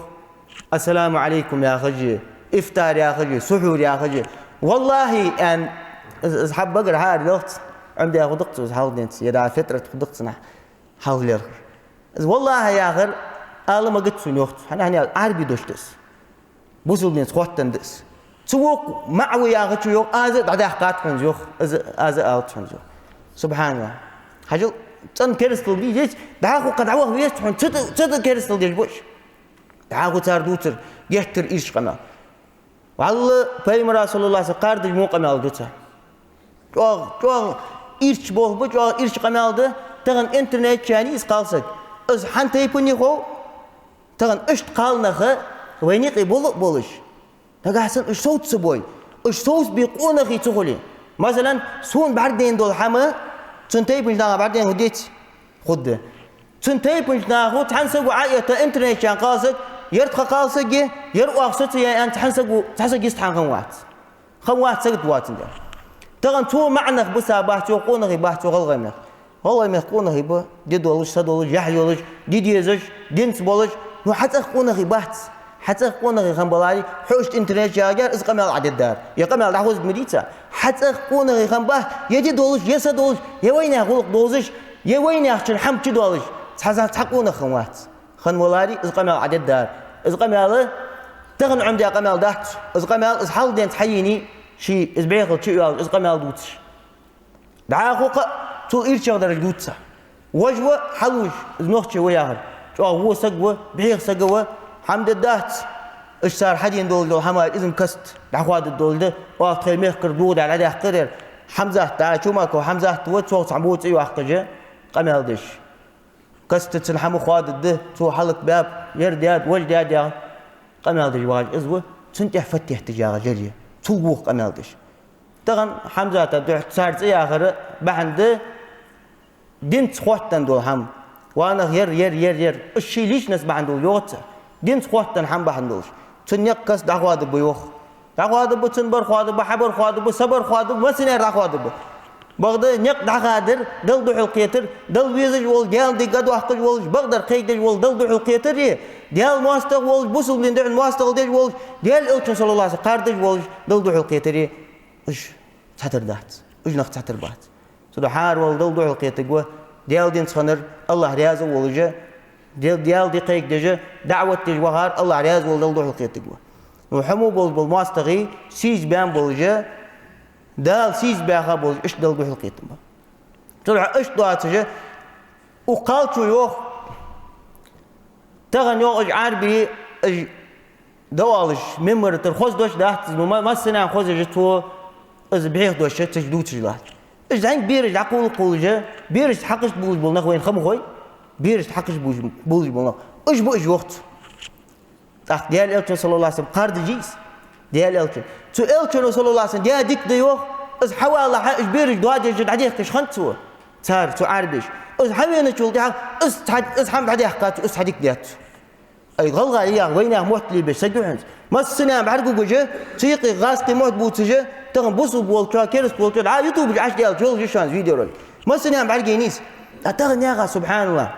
Ассаламу Ӏалайкум яхаш а, ифтар яхаш а, сухьур яхаш а. ВаллахӀи, аьнна, из, из хьа багара хьаара лелхац, Ӏомадаь хургда-кх цо из хьалха денз, е дӀа фитрат хургда-кх цунах хьалха лелхар. Из валлахӀи яхар ала магац сона йоах цо, хӀана, хӀана аьлча Ӏарбий дош да из. Бусалба динца хоттаденна да из. Цу вокх маӀа ва яхачо йоах, аз а дӀадаьккхад хьона из йоах, аз а, аз а алац хьона из йоах. СубхьаналлахӀ. Хьажал, цӀена керастал дий из, дӀахо кхы дӀаваха везац хьона, цу тӀа, цу тӀа керастал деш ба уж. ДӀахо цар дувцар геттара ийрча къамаьл. ВаллахӀи, пайхамара, саллаллаху Ӏалайхи ва саллам, кхардаш во къамаьл да цар. ЧӀоагӀа, чӀоагӀа ийрча болх ба, чӀоагӀа ийрча къамаьл да, тахан интернет чу я из кхалсаг. Из хьан тайпан я хов, тахан иштта кхалнах вайна юкъе бола а болаш, нагахьа санна уж совца ца бой, уж совцабе къонахий ца хуле. Масала, сона бӀаргадайна дола хӀама цун тайпанча наха бӀаргадайна хургдеций? Хургда. Цун тайпанча наха цхьан саго Ӏоэтта интернет чу кхалсаг, ер тха кхалсаг я, ер оаха соцаяьй аьнна, цхьан саго, цхьа саг йистхьа хиннавац. Хиннавац, сагот воацандаь. Тахан цо маӀа нах бисабац йоах, къонахий бац йоах гӀалгӀай мехка. ГӀалгӀай мехка къонахий ба, ди долаш, са долаш, яхь йолаш, ди дезаш, динца болаш, ну хьа цӀагӀа къонахий бац. Хьа цӀагӀа къонахий хинна баларе, хьо иштта интернет чу ягӀар, из къамаьл Ӏадергдар. Е къамаьл дӀахозаргда ма дий цо. Хьа цӀагӀа къонахий хинна ба, е ди долаш, е са долаш, е вайнаьха гӀулакх долаш, е вайнаьхчун хӀама чу долаш, цхьа, цхьа къонах хинна вац. Хинна валаре, из къамаьл Ӏадергдар. Из къамаьл тахан Ӏомадаь къамаьл дац. Из къамаьл из хьалха денз хьаений, ше из бӀехал чу а йоалаш, из къамаьл дувцаш. ДӀахо кхы а цул ирчагӀдараш дувц цо. Вож ва хьалуш, из нохчий ва яхар. ЧӀоагӀа во саг ва, бӀеха саг ва, хӀама дергдац. Уж цар хьадена долаш дола хӀама, из-м каст дӀахоадергдолаш да, оаха тхоай мехкара догӀа дӀадаьккхар ер. Хьамзат, дӀа Чумаков Хьамзат ва, цох цхьа во цӀи йоаккхаш къамаьл деш. Каста цун хӀама хоадергда, цо хьалакбаьб, ер даьд, вож даьд яхаш къамаьл деш вагӀаш из ва, цунна тӀехьа фатта етташ ягӀаш ер я. Цул вокх къамаьл деш. Тахан Хьамзата духьа цар цӀи яхар бахьан да, динца хоттаденна дола хӀама. Ва нах, ер, ер, ер, ер. Уж ший личность бахьан долаш йоагӀац цар. Динца хоттаденна хӀама бахьан долаш. Цун никъ каста дӀахоадергба йоах. ДӀахоадергба, цун бар хоадергба, хьа бар хоадергба, са бар хоадергба, массане а дӀахоадергба. Бакъда никъ дӀахадар, Далла духьалкхетар, Далла везаш волаш, Даьла дика а доаккхаш волаш, бакъдар кхайкадеш волаш, Далла духьалкхетар, Даьла моастагӀа волаш, бусалба дина духьал моастагӀал деш волаш, Даьла Элчан, саллаллахӀу Ӏалайхи ва саллам, кхардаш волаш, Далла духьалкхетар. Уж цхьатара дац. Уж нах цхьатара бац. Цудухьа хӀара вала Далла духьалкхетарг ва, Даьла динца хиннар, АллахӀ раьза волаш, Даьла, Даьла ди кхайкадеш, даӀват деш вахар, АллахӀ раьза вола Далла духьалкхетарг ва. Ну, хьо мо болаш бола моастагӀий, сийсаз баьнна болаш, Дала сийсаз баьха болаш, иштта Далла духьалкхетам ба. Цудухьа иштта доацаш, укх кхалчо йоах, тахан йоах, уж Ӏарбий, уж да оалаш, мемара тара хоза дош дац, ну, ма-, массанена хоза я цо, из бӀеха дош цу чу дувцаш латт. Уж зӀамига бераш дӀакхувла-кхувлаш, берашца хьакхашта булаш бола нах вайна ха ма хой, берашца хьакхашта булаш, булаш бола нах. Уж ба уж, йоах цо. ТӀаккха Даьла Элчано, саллаллахӀу Ӏалайхи ва саллам, кхардаш я из. Даьла Элчано. Цу Элчано, саллаллахӀу Ӏалайхи ва саллам, даь дика да йоах, из хьавалале, уж бераш доадеш дӀадехкаш хиннад цо. Цар, цу Ӏарбеша. Из хьавеначул тӀехьагӀа, из цхьа, из хӀама дӀадаьккхад цо, из цхьа дика даьд цо. Ай, гӀалгӀай яхар, вайнаьха мотт лебеш саг ва хӀанз. Массанена бӀаргагуш, цу юкъе гӀазкхий мотт бувцаш, тахан бусалба волчоа, кераста волчоа, дӀа ютубе Ӏаш даьлча, йолаш я шоана из видеоролик. Массанена бӀаргаяйнай из. А тахан яхар, субхьаналлахӀ.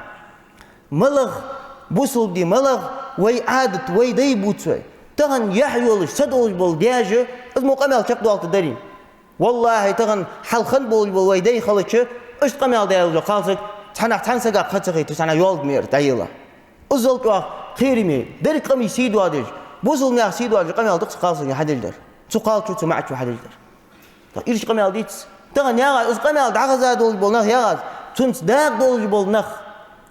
МалагӀа бусалба ди, малагӀа вай Ӏадат, вай дай бувц вай. Тахан яхь йолаш, са долаш бола даьша, из мо къамаьл чакхдоалийтаргдарий? ВаллахӀи, тахан хьалха хинна болаш бола вай дай хилча, иштта къамаьл даь йола кхалсаг цхьаннахьа цхьан сага кхы ца хайтар, цхьаннахьа йолга мера дӀаелар. Иззал чӀоагӀа кхераме, деррига къамий сий доадеш, бусалба наьха сий доадеш къамаьл да-кх цу кхалсага хьадеш дар. Цу кхалчо, цу маӀачо хьадеш дар. Ирча къамаьл дувц. Тахан яхар, из къамаьл дӀахаза долаш бола нах яхар, цунца дакъа долаш бола нах.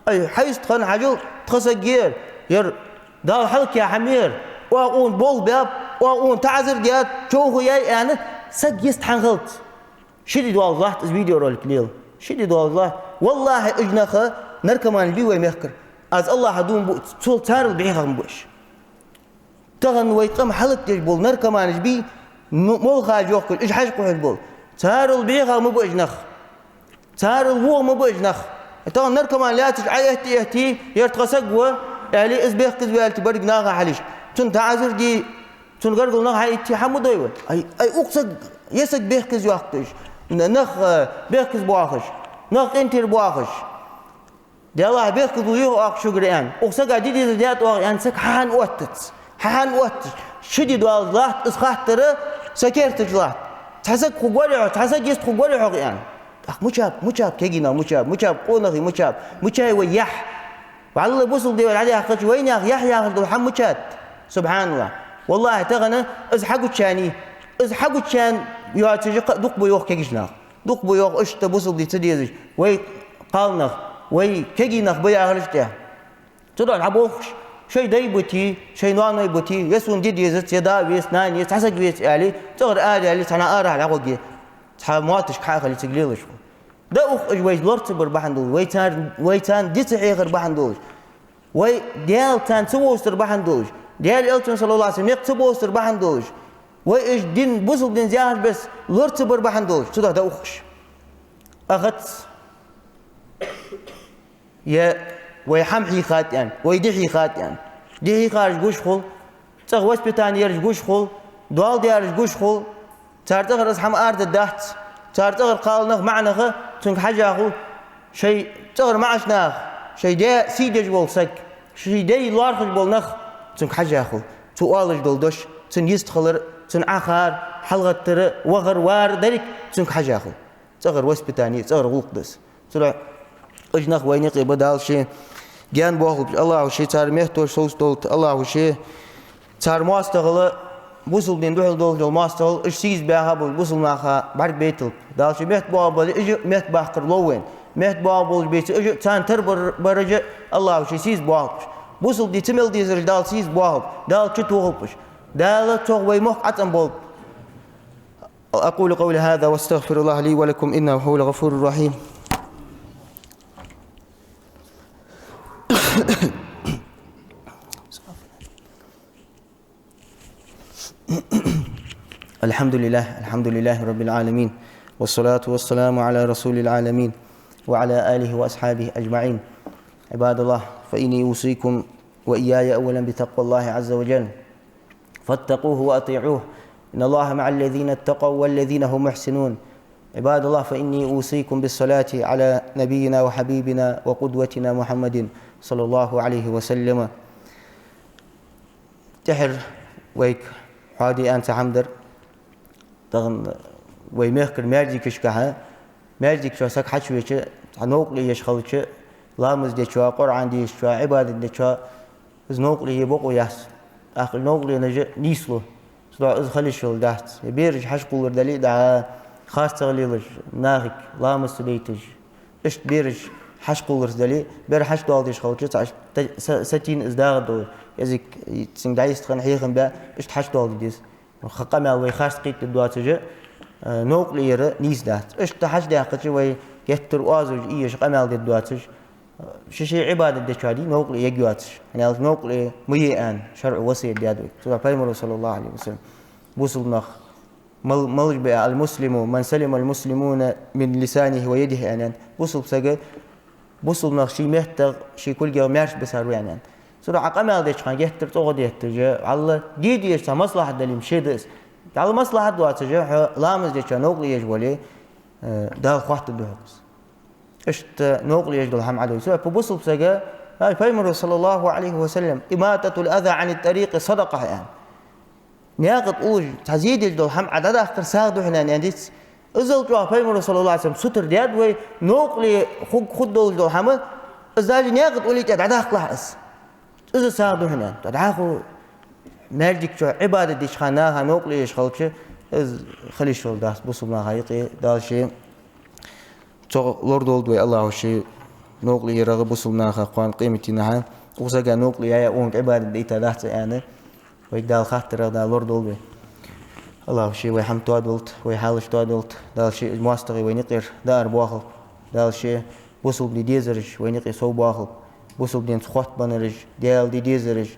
Ай, хьайста хана хьажал, тха саг яр, яр Дала хьалакхаь хӀама яр, оаха укхунна болх баьб, оаха укхунна таӀазар даьд, човхаяьй аьнна, саг йистхьан хилац. Ши ди доаллаш латт из видеоролик лела. Ши ди доаллаш латт. ВаллахӀи, уж нах наркоманаш бий вай мехкара. Аз АллахӀа дув буъ, цул царел бӀехагӀа ма ба уж. Тахан вай къам хьалакдеш бола наркоманаш бий, м-, молхаш йохкаш, уж хьажа кхухьаш бола. Царел бӀехагӀа ма ба уж нах. Царел вогӀа ма ба уж нах. Тахан наркоман лаьцача Ӏоэтте-этте, ер тха саг ва, аьле, из бехказа ваьлча берригаш наха хьалхашка. Цунна таӀазар де, цун гаргара нах хьаитте хӀама ма дой вай. Ай, ай, укх саг, ер саг бехказа йоаккх уж. Н-, нах, э, бехказа боахаш, нах къинтӀера боахаш. Даьллахь, бехказло йоах оаха шугара аьнна. Укх сага ди дезар даьд оаха аьнна, саг хьахьа оттац. Хьахьа оттац. Ши ди доаллаш латт из хаттар, са керта чу латт. Цхьа саг хургварий хьо, цхьа саг йистхургварий хьох аьнна. ТӀаккха мичаб, мичаб кегий нах, мичаб, мичаб къонахий, мичаб, мичай вай яхь. ВаллахӀи, бусалба Даьла дӀадаьккхача вайнаьха яхь яхаш дола хӀама мичад? СубхьаналлахӀ. ВаллахӀи, тахан из хьагучаяьннай, из хьагучаяьнна йоацаш кхы а дукха ба йоах кегийча наха. Дукха ба йоах иштта бусалба ди ца дезаш вай кхалнах, вай кегий нах ба яхараш тӀехьа. Цудухьа дӀаболхаш, шоай дай бутий, шоай ноаной бутий, е сона ди дезац, е да веце, нана еце, цхьа саг веце аьле, цӀагӀара ара аьле, цхьаннахьа арахьа дӀагӀоргья, цхьа мотташка хьа а хиле цига лелаш хул. ДӀаухаш вайца лор ца бар бахьан долаш, вай цар-, вай царна ди ца хьехар бахьан долаш. Вай Даьла царна ца вовзийтар бахьан долаш, Даьла Элчан, саллаллахӀу Ӏалайхи ва саллам, никъ ца бовзийтар бахьан долаш, вай уж дин, бусалба дин яхаш беса лор ца бар бахьан долаш, цудухьа дӀаухаш. Ахац. Е вай хӀама хьийхад аьнна, вай ди хьийхад аьнна. Ди хьийхараш гуш хул, цӀагӀа воспитани яраш гуш хул, доал даьраш гуш хул, цар цӀагӀара из хӀама арадаргдац, цар цӀагӀара кхалнах, маӀа нах цунга хьежа хул, шоай цӀагӀара маӀача наха, шоай даь сий деш вола саг, шоай дай лоархӀаш бола нах, Цунга хьежжа хул. Цо оалаш дола дош, цун йистхилар, цун Ӏахар, хьалгӀаттар, вахар, вар, деррига цунга хьежжа хул. ЦӀагӀара воспитани, цӀагӀара гӀулакх да из. Цудухьа уж нах вайна юкъе ба, Дала ший гаьна боахалба уж, АллахӀа ший цар метташ совцадолда, АллахӀа ший цар моастагӀал, бусалба дина духьал долаш дола моастагӀал, уж сийза баьха болча бусалба наха бӀаргабайталба. Дала ший метта боагӀа бале, уж а метта баккхар лов вайна. Метта боагӀа болаш беце, уж а царна тара бар-, бараш а АллахӀа ший сийза боахалба уж. Бусалба дин ца мел дезараш Дала сийза боахалба. Дала чу тохалба уж. Дала цох вай мохк Ӏацам болба. أقول قولي هذا وأستغفر الله لي ولكم إنه هو الغفور الرحيم. الحمد لله، الحمد لله رب العالمين، والصلاة والسلام على رسول العالمين، وعلى آله وأصحابه أجمعين. عباد الله، فإني أوصيكم وإياي أولا بتقوى الله عز وجل، فاتقوه وأطيعوه، إن الله مع الذين اتقوا والذين هم محسنون. عباد الله، فإني أوصيكم بالصلاة على نبينا وحبيبنا وقدوتنا محمد صلى الله عليه وسلم. ТӀехьара вайга хьоаде аьнна цхьа хӀама дар. Тахан вай мехкара маьждигашкахьа, маьждига чу саг хьачувеча, цхьа новкъарле еш хилча, ламаз дечоа, Къуръан дешачоа, Ӏибадат дечоа, из новкъарле е бокъо яц. ТӀаккха новкъарленаш а нийслу. Цудухьа из хила йиш йолаш дац. Е бераш хьачукхувлар дале а, дӀа харцахьа лелаш, нахага ламаз ца дайташ, иштта бераш хьачукхувларца дале, бер хьачудоаладеш хилча, цхьа иштта са-, сатийна из дагӀа долаш, кӀезига цунга дӀайистхинна хьехам баь, иштта хьачудоаладе деза. Укх къамаьл вай харц кхетаде доацаш а, э, новкъарле яр нийса дац. Иштта хьачудаьккхача вай геттара оазув еш, къамаьл де доацаш, э, ший-ший Ӏибадат дечоа дий новкъарле ергйоацаш. ХӀана аьлча новкъарле ма е аьнна шарӀо васкет даьд вайга. Цудухьа Пайхамаро, صلى الله عليه وسلم, бусалба нах мал-, малаш ба аьнна: «المسلم من سلم المسلمون من لسانه ويده», аьнна. Бусалба саг бусалба нах ший меттагӀа, ший кулгагӀа маьрша бисар ва аьнна. Цудухьа Ӏа къамаьл деча хана геттара цӀогӀа детташ, валлахӀи, де дезаш цхьа маслахьат дале-м, ше да из. ВаллахӀи, маслахьат доацаш, хьо ламаз дечоа новкъарле еш вале, э, Дала хоаттаргда хьога из. Иштта новкъарле еш дола хӀама Ӏа дойла. Цудухьа бусалба сага, ай, Пайхамаро, صلى الله عليه وسلم: «إماطة الأذى عن الطريق صدقة», аьнна. Наькъа тӀа уллаш, цхьа зе деш дола хӀама Ӏа дӀадаккхар сагӀа да хьона аьнна, аьннадий из. Иззал чӀоагӀа Пайхамаро, صلى الله عليه وسلم, сутара даьд вай, новкъарле хург-, хургдолаш дола хӀама, из даже наькъа тӀа уллий тӀа дӀадаккхалахь из. Из сагӀа да хьона аьнна. ТӀаккха дӀахо маьждига чу Ӏибадат деча хана наха новкъарле еш хилча, из хила йиш йолаш дац бусалба наха юкъе, Дала ший цох лорадолда вай, АллахӀа ший новкъарле ярагӀа бусалба наха кхоана къематдийнахьа. Укх сага новкъарле яь, укхунга Ӏибадат дайтадац аьнна, вайга Дала хаттарах Дала лорадолда вай. АллахӀа ший вай хӀама тоадолда, вай хьалаш тоадолда. Дала ший моастагӀий вайна юкъера даар боахалба. Дала ший бусалба дин дезараш вайна юкъе совбоахалба. Бусалба динца хоттабеннараш, Даьла де дезараш,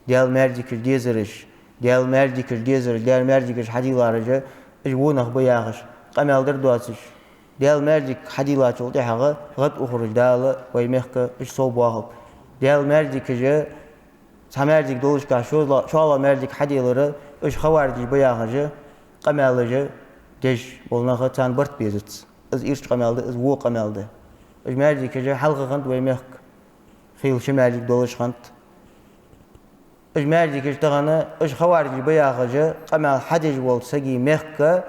Даьла маьждигаш дезараш, Даьла маьждигаш дезараш, Даьла маьждигаш хьаделлараш, уж во нах ба яхаш, къамаьл дар доацаш, Даьла маьждиг хьаделлачул тӀехьагӀа гӀадухараш, Дала вай мехка уж совбоахалба. Даьла маьждигаш, цхьа маьждиг долашка шоллагӀа, шоллагӀа маьждиг хьаделлар, уж хаваржаш ба яхаш, къамаьлаш деш бола нах, царна барт безац. Из ирча къамаьл да, из во къамаьл да. Уж маьждигаш хьалха хиннад вай мехка, хийла ши маьждиг долаш хиннад. Уж маьждигаш тахан, уж хаваржаш ба яхаш, къамаьл хьадеш волча сага мехка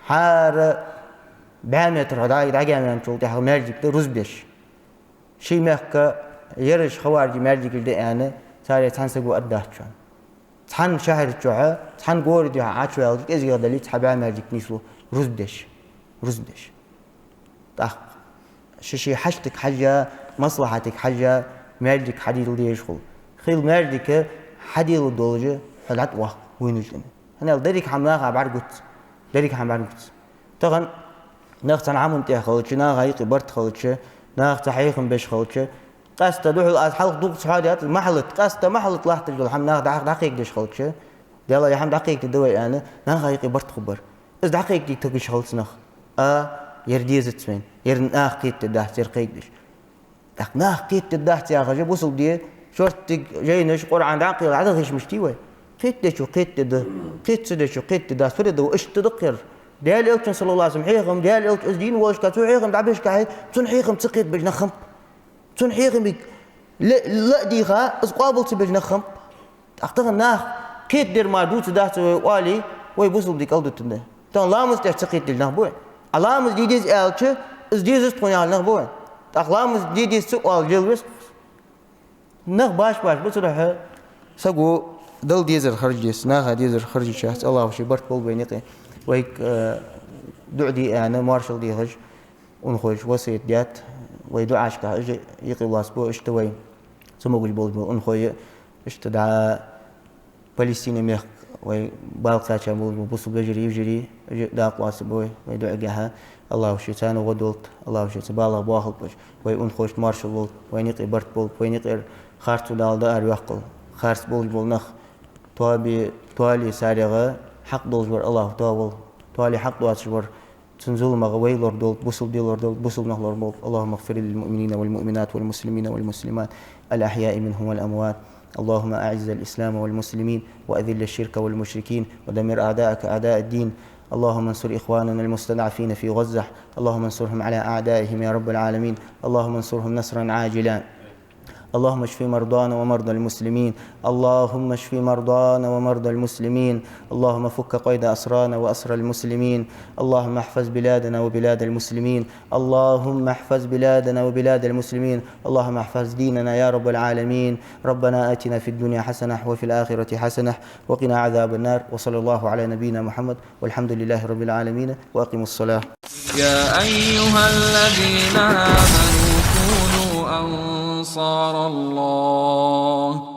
хӀара бӀаь метр хьо дӀа-, дӀагаьнначул тӀехьагӀа маьждиг да рузба деш. Ший мехка ераш хаваржий маьждигаш да аьнна, царех цхьан саго аргдац шоана. Цхьан шахьар чухьа, цхьан городе хьо Ӏочуваьлча, кӀезигагӀа дале а цхьа бӀаь маьждиг нийслу рузба деш. Рузба деш. ТӀаккха ший-ший хьаштага хьежжа, маслахьатага хьежжа, маьждиг хьаделла дезаш хул. Хийла маьждиг хьаделла долаш хьо дӀатӀаваккха вайна юкъе. ХӀана аьлча деррига хӀама наха бӀаргагуц. Деррига хӀама бӀаргагуц. Тахан нах цхьан хӀаман тӀа хилча, наха юкъе барт хилча, наха цхьа хьехам беш хилча, къаьстта духьал аз хьалха дукха ца хьоадаьд, махьлат, къаьстта махьлат латташ дола хӀама наха дӀа-, дӀакхайкадеш хилча, Даьла, ер хӀама дӀакхайкаде да вай аьнна, наха юкъе барт хургбар. Из дӀакхайкаде тагаш хилац нах. А, ер дезац вайна, ер наха кхетаде дац, ер кхайкадеш. ТӀаккха наха кхетаде дац яхаш, бусалба дин шорттига жайнаш, Къуръан дӀакъайла дӀадаха йиш мишта я вай? Кхетадечо кхетаде да, кхета ца дечо кхетаде дац, фу де да, иштта да-кх ер. Даьла Элчан, صلى الله عليه وسلم, хьехам, Даьла Элча из дийна волашка, цо хьехам дӀабешшехь, цун хьехам ца кхетабеш нах хиннаб. Цун хьехамга ла-, ла а дийгӀа, из къоабал ца беш нах хиннаб. ТӀаккха тахан нах кхетадар мара дувцаргдац вай оале, вай бусалба ди кӀалдутаргда. Тахан ламаз деш ца кхетадеш нах ба вай. А ламаз де деза аьлча, из дезац тхона яхаш нах ба вай. ТӀаккха ламаз де деза ца оалаш лелавеш. Нах баш-баш ба, цудухьа саго Далла дезар харжа деза, наха дезар харжача, АллахӀа ший барт болба вайна юкъе. Вай, э, дуӀа де аьнна, моаршал дехаш, унахошка васкет даьд, вай дуӀашка уж юкъе лоацаргба, иштта вай цамогаш болаш бола унахой, иштта дӀа Палестина мехка вай бала кхаьча болаш бола бусалба вежарий, йижарий, уж дакъа лоацаргба вай, вай дуӀагахьа. АллахӀа ший царна гӀо долда, АллахӀа ший цу балах боахалба уж. Вай унахошта моаршал лолда, вайна юкъе барт болба, вайна юкъера харцо Дала дӀаара йоаккхалба. Харц болаш бола нах, тоабе, тоале царех хьакъ долаш вар АллахӀа тоаволва. Тоале хьакъ доацаш вар, цун зуламах вай лорадолда, бусалба ди лорадолда, бусалба нах лорадолда. اللهم اغفر للمؤمنين والمؤمنات والمسلمين والمسلمات الأحياء منهم والأموات. اللهم أعز الإسلام والمسلمين وأذل الشرك والمشركين ودمر أعداءك أعداء الدين. اللهم انصر إخواننا المستضعفين في غزة. اللهم انصرهم على أعدائهم يا رب العالمين. اللهم انصرهم نصرا عاجلا. اللهم اشف مرضانا ومرضى المسلمين. اللهم اشف مرضانا ومرضى المسلمين. اللهم فك قيد أسرانا وأسرى المسلمين. اللهم احفظ بلادنا وبلاد المسلمين. اللهم احفظ بلادنا وبلاد المسلمين. اللهم احفظ ديننا يا رب العالمين. ربنا آتنا في الدنيا حسنة وفي الآخرة حسنة وقنا عذاب النار. وصلى الله على نبينا محمد والحمد لله رب العالمين. وأقيموا الصلاة. يا أيها الذين آمنوا كونوا أنصار الله.